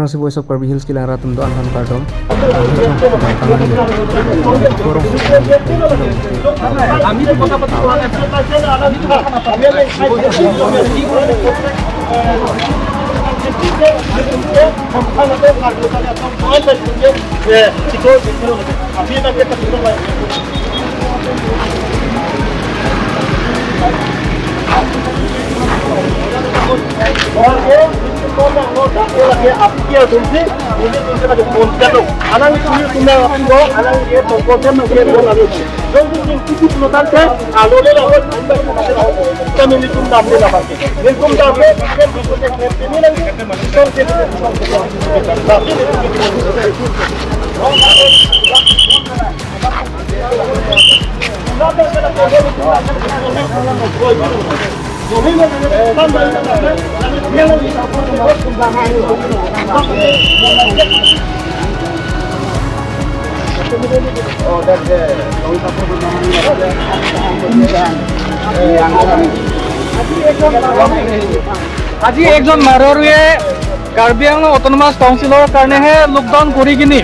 Si Voice of Karbi Hills ki lang ratum do anhan kardom bangkang le korong. আমিতো কথা পাতিব পৰা নাই, আমিতো কথা নাপাতো। আজি একজন মাৰোৱাৰীয়ে কাৰ্বি আংলং অট'নমাছ কাউন্সিলৰ কাৰণেহে লকডাউন কৰি কিনি,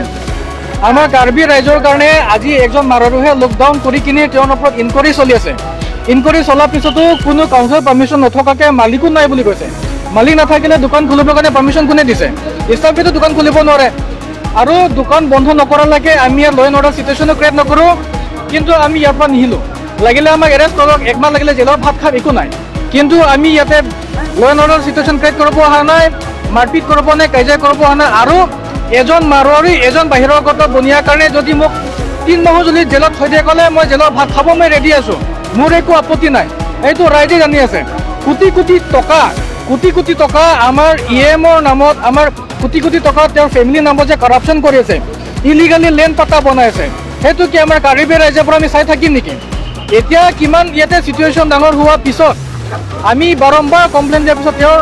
আমাৰ কাৰ্বি ৰাইজৰ কাৰণে আজি একজন মাৰোৱাৰীহে লকডাউন কৰি কিনি তেওঁৰ ওপৰত ইনকুৱাৰী চলি আছে। ইনকুৱাৰী চলাৰ পিছতো কোনো কাউন্সিলৰ পাৰ্মিশ্যন নথকাকৈ মালিকো নাই বুলি কৈছে। মালিক নাথাকিলে দোকান খুলিবৰ কাৰণে পাৰ্মিশ্যন কোনে দিছে? ষ্টাফেতো দোকান খুলিব নোৱাৰে। আৰু দোকান বন্ধ নকৰালৈকে আমি ইয়াত ল এণ্ড অৰ্ডাৰ চিটুৱেশ্যনো ক্ৰিয়েট নকৰোঁ। কিন্তু আমি ইয়াৰ পৰা নিহিলোঁ। লাগিলে আমাক এৰেষ্ট কৰক, একমাহ লাগিলে জেলৰ ভাত খাম, একো নাই। কিন্তু আমি ইয়াতে law and order situation create কৰিব অহা নাই, মাৰপিট কৰিব নাই, কাজিয়া কৰিব অহা নাই। আৰু এজন মাৰোৱাৰী এজন বাহিৰৰ গত বনিয়াৰ কাৰণে যদি মোক 3 মাহো যদি জেলত থৈ দিয়ে ক'লে মই জেলৰ ভাত খাব মই ৰেডি আছোঁ, মোৰ একো আপত্তি নাই। এইটো ৰাইজে জানি আছে। কোটি কোটি টকা, কোটি কোটি টকা আমাৰ ই এমৰ নামত, আমাৰ কোটি কোটি টকা তেওঁৰ ফেমিলিৰ নামত যে কৰাপশ্যন কৰি আছে, ইলিগেলি লেণ্ড পাতা বনাই আছে, সেইটো কি আমাৰ কাৰ্বি ৰাইজৰ পৰা আমি চাই থাকিম নেকি? এতিয়া কিমান ইয়াতে চিটুৱেশ্যন ডাঙৰ হোৱাৰ পিছত আমি বাৰম্বাৰ কমপ্লেইন দিয়াৰ পিছত, তেওঁৰ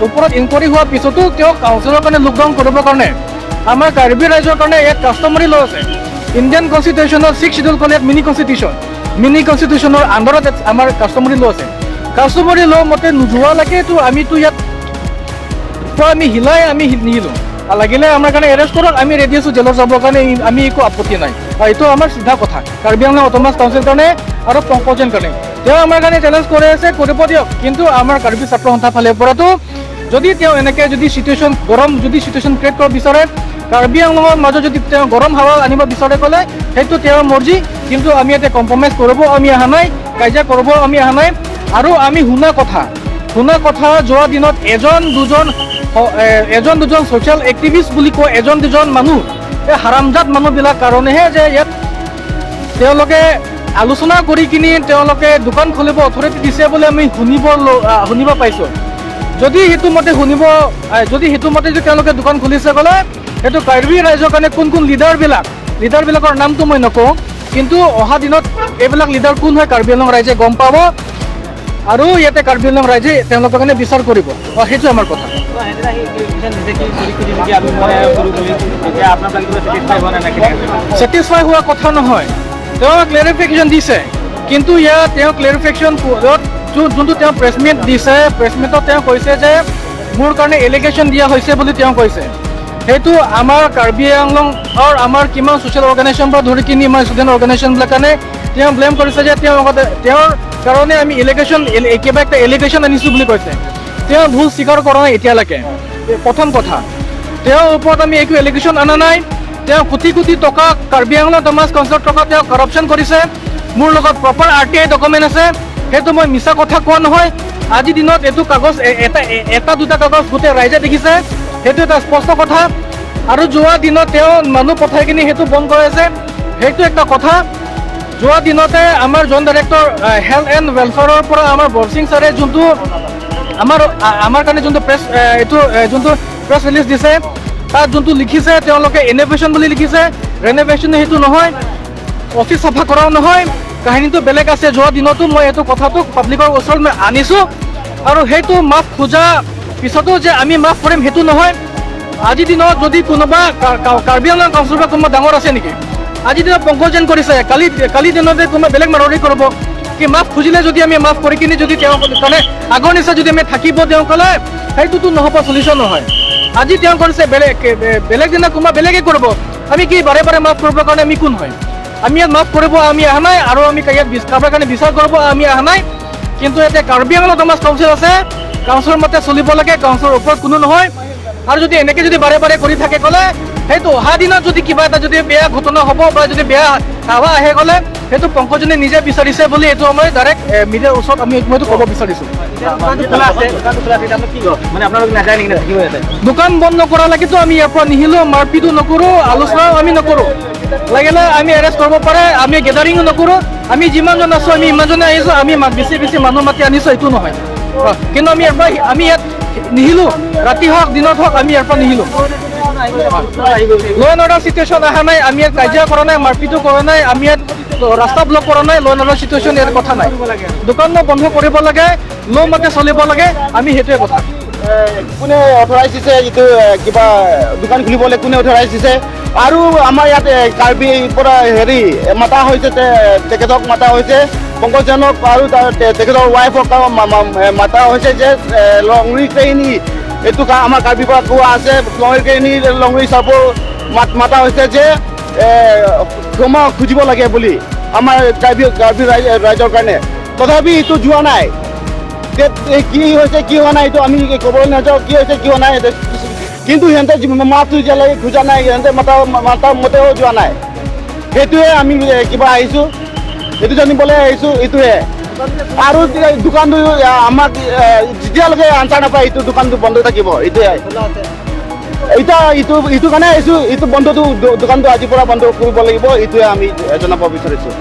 ওপৰত ইনকুৱাৰী হোৱাৰ পিছতো তেওঁক কাউন্সিলৰ কাৰণে লকডাউন কৰিবৰ কাৰণে, আমাৰ কাৰ্বি ৰাইজৰ কাৰণে ইয়াত কাষ্টমাৰী ল আছে। ইণ্ডিয়ান কনষ্টিটিউশ্যনৰ ছিক্স চিডিউল ক'লে ইয়াত মিনি কনষ্টিটিউশ্যন, মিনি কনষ্টিটিউশ্যনৰ আণ্ডাৰত ইয়াত আমাৰ কাষ্টমাৰী ল আছে। কাষ্টমাৰী ল মতে নোযোৱালৈকেতো আমিতো ইয়াত পৰা আমি হিলাই আমি নিহিলোঁ। আৰু লাগিলে আমাৰ কাৰণে এৰেষ্ট কৰক, আমি ৰেডি আছোঁ জেলত যাবৰ কাৰণে, আমি একো আপত্তি নাই। আৰু এইটো আমাৰ চিধা কথা কাৰ্বি আংলং অট'নমাছ কাউন্সিল কাৰণে আৰু পংকজৰ কাৰণে। তেওঁ আমাৰ কাৰণে চেলেঞ্জ কৰি আছে, কৰিব দিয়ক। কিন্তু আমাৰ কাৰ্বি ছাত্ৰ সন্থাৰ ফালৰ পৰাতো যদি তেওঁ এনেকৈ যদি চিটুৱেশ্যন গৰম যদি চিটুৱেশ্যন ক্ৰিয়েট কৰিব বিচাৰে, কাৰ্বি আংলঙৰ মাজত যদি তেওঁ গৰম হাৱা আনিব বিচাৰে ক'লে সেইটো তেওঁৰ মৰ্জি। কিন্তু আমি ইয়াতে কম্প্ৰমাইজ কৰিব আমি অহা নাই, কাজিয়া কৰিব আমি অহা নাই। আৰু আমি শুনা কথা যোৱা দিনত এজন দুজন ছ'চিয়েল এক্টিভিষ্ট বুলি কয় এজন দুজন মানুহ, এই হাৰামজাত মানুহবিলাক কাৰণেহে যে ইয়াত তেওঁলোকে আলোচনা কৰি কিনি তেওঁলোকে দোকান খুলিব অথৰিটি দিছে বুলি আমি শুনিব পাইছোঁ। যদি সেইটো মতে যদি তেওঁলোকে দোকান খুলিছে ক'লে সেইটো কাৰ্বি ৰাইজৰ কাৰণে কোন কোন লিডাৰবিলাকৰ নামটো মই নকওঁ, কিন্তু অহা দিনত এইবিলাক লিডাৰ কোন হয় কাৰ্বি আংলং ৰাইজে গম পাব আৰু ইয়াতে কাৰ্বি আংলং ৰাইজে তেওঁলোকৰ কাৰণে বিচাৰ কৰিব। সেইটো আমাৰ কথা। ছেটিছফাই হোৱা কথা নহয়, তেওঁ ক্লেৰিফিকেশ্যন দিছে। কিন্তু ইয়াত তেওঁ ক্লেৰিফিকেশ্যন যোনটো তেওঁ প্ৰেছ মিট দিছে, প্ৰেছ মিটত তেওঁ কৈছে যে মোৰ কাৰণে এলিগেশ্যন দিয়া হৈছে বুলি তেওঁ কৈছে। সেইটো আমাৰ কাৰ্বি আংলঙৰ আমাৰ কিমান ছ'চিয়েল অৰ্গেনাইজেশ্যন পৰা ধৰি কিনি আমাৰ ষ্টুডেণ্ট অৰ্গেনাইজেশ্যনবিলাক কাৰণে তেওঁ ব্লেম কৰিছে যে তেওঁ লগতে তেওঁৰ কাৰণে আমি এলিগেশ্যন কিবা একটা এলিগেশ্যন আনিছোঁ বুলি কৈছে। তেওঁ ভুল স্বীকাৰ কৰা নাই এতিয়ালৈকে। প্ৰথম কথা, তেওঁৰ ওপৰত আমি একো এলিগেশ্যন অনা নাই। তেওঁ কোটি কোটি টকা কাৰ্বি আংলং অট'নমাছ কাউন্সিলৰ টকা তেওঁ কৰাপশ্যন কৰিছে। মোৰ লগত প্ৰপাৰ আৰটিআই ডকুমেণ্ট আছে, সেইটো মই মিছা কথা কোৱা নহয়। আজিৰ দিনত এইটো কাগজ এটা দুটা কাগজ গোটেই ৰাইজে দেখিছে, সেইটো এটা স্পষ্ট কথা। আৰু যোৱা দিনত তেওঁ মানুহ পঠাই কিনি সেইটো বন্ধ কৰাইছে, সেইটো এটা কথা। যোৱা দিনতে আমাৰ জইণ্ট ডাইৰেক্টৰ হেল্থ এণ্ড ৱেলফেয়াৰৰ পৰা আমাৰ বৰসিং ছাৰে যোনটো আমাৰ কাৰণে যোনটো প্ৰেছ এইটো যোনটো প্ৰেছ ৰিলিজ দিছে, তাত যোনটো লিখিছে তেওঁলোকে ইন'ভেশ্যন বুলি লিখিছে। ৰেন'ভেশ্যন সেইটো নহয়, অফিচ চাফা কৰাও নহয়, কাহিনীটো বেলেগ আছে। যোৱা দিনতো মই এইটো কথাটো পাব্লিকৰ ওচৰত মই আনিছোঁ। আৰু সেইটো মাফ খোজা পিছতো যে আমি মাফ কৰিম সেইটো নহয়। আজিৰ দিনত যদি কোনোবা কাৰ্বি আংলং কাউন্সিলৰ পৰা কোনোবা ডাঙৰ আছে নেকি? আজিৰ দিনত পংকজ জৈন কৰিছে, কালি দিনতে কোনোবা বেলেগ মাৰোৱাৰী কৰিব কি? মাফ খুজিলে যদি আমি মাফ কৰি কিনি যদি তেওঁ কাৰণে আগৰ নিচিনা যদি আমি থাকিব তেওঁ ক'লে, সেইটোতো নহ'ব, চলিউশ্যন নহয়। আজি তেওঁ কৰিছে, বেলেগ বেলেগ দিনা কোনোবা বেলেগে কৰিব। আমি কি বাৰে বাৰে মাফ কৰিবৰ কাৰণে আমি কোন হয়? আমি ইয়াত মাফ কৰিব আমি অহা নাই আৰু আমি ইয়াত কাৰোবাৰ কাৰণে বিচাৰ কৰিব আমি অহা নাই। কিন্তু এতিয়া কাৰ্বি আংলং অট'নমাছ কাউন্সিল আছে, কাউন্সিলৰ মতে চলিব লাগে, কাউন্সিলৰ ওপৰত কোনো নহয়। আৰু যদি এনেকে যদি বাৰে বাৰে কৰি থাকে ক'লে, সেইটো অহা দিনত যদি কিবা এটা যদি বেয়া ঘটনা হ'ব বা যদি বেয়া হাৱা আহে ক'লে, সেইটো পংকজনে নিজে বিচাৰিছে বুলি এইটো আমাৰ ডাইৰেক্ট মিডিয়াৰ ওচৰত আমি মই এইটো ক'ব বিচাৰিছোঁ। খোলা আছে, দোকানটো খোলা আছে, এতিয়া কি কয়? মানে আপোনালোক নাযায় নেকি, থাকিব ইয়াতে? দোকান বন্ধ নকৰালৈকেতো আমি ইয়াৰ পৰা নিহিলো, মাৰপিটো নকৰোঁ, আলোচনাও আমি নকৰোঁ। লাগিলে আমি এৰেষ্ট কৰিব পাৰে, আমি গেডাৰিঙো নকৰোঁ। আমি যিমানজন আছোঁ, আমি ইমানজনে আহিছোঁ। আমি বেছি বেছি মানুহ মাতি আনিছোঁ এইটো নহয়। কিন্তু আমি ইয়াৰ পৰা আমি ইয়াত নিহিলো। ৰাতি হওক, দিনত হওক, আমি ইয়াৰ পৰা নিহিলো। ল এণ্ড অৰ্ডাৰ চিটুৱেশ্যন অহা নাই। আমি ইয়াত কাজিয়া কৰা নাই, মাৰপিটো কৰা নাই, আমি ইয়াত ৰাস্তা ব্লক কৰা নাই। ল এণ্ড অৰ্ডাৰ চিটুৱেশ্যন ইয়াত কথা নাই। দোকানো বন্ধ কৰিব লাগে, ল মতে চলিব লাগে, আমি সেইটোৱে কথা। কোনে অথৰাইজ দিছে এইটো কিবা দোকান খুলিবলৈ কোনে অথৰাইজ দিছে? আৰু আমাৰ ইয়াত কাৰ্বিৰ পৰা হেৰি মাতা হৈছে, তেখেতক মাতা হৈছে, পংকজনক আৰু তাৰ তেখেতৰ ৱাইফক মাতা হৈছে যে লংৰি কাহিনী এইটো আমাৰ কাৰ্বিৰ পৰা কোৱা আছে। লংৰি কাহিনী, লংৰি চাপৰ মাতা হৈছে যে ক্ষমা খুজিব লাগে বুলি আমাৰ কাৰ্বি ৰাইজৰ কাৰণে। তথাপি এইটো যোৱা নাই। কি হৈছে, কি হোৱা নাই, এইটো আমি ক'বলৈ নাযাওঁ, কি হৈছে, কি হোৱা নাই। কিন্তু সিহঁতে মাতটো এতিয়ালৈকে খোজা নাই, সিহঁতে মাতা মতেও যোৱা নাই। সেইটোৱে আমি কিবা আহিছোঁ, সেইটো জানিবলৈ আহিছোঁ, এইটোৱে। আৰু দোকানটো আমাক যেতিয়ালৈকে আনচাৰ নাপায়, এইটো দোকানটো বন্ধ থাকিব, এইটোৱে। এতিয়া এইটো কাৰণে আহিছোঁ, এইটো বন্ধটো, দোকানটো আজিৰ পৰা বন্ধ কৰিব লাগিব, এইটোৱে আমি জনাব বিচাৰিছোঁ।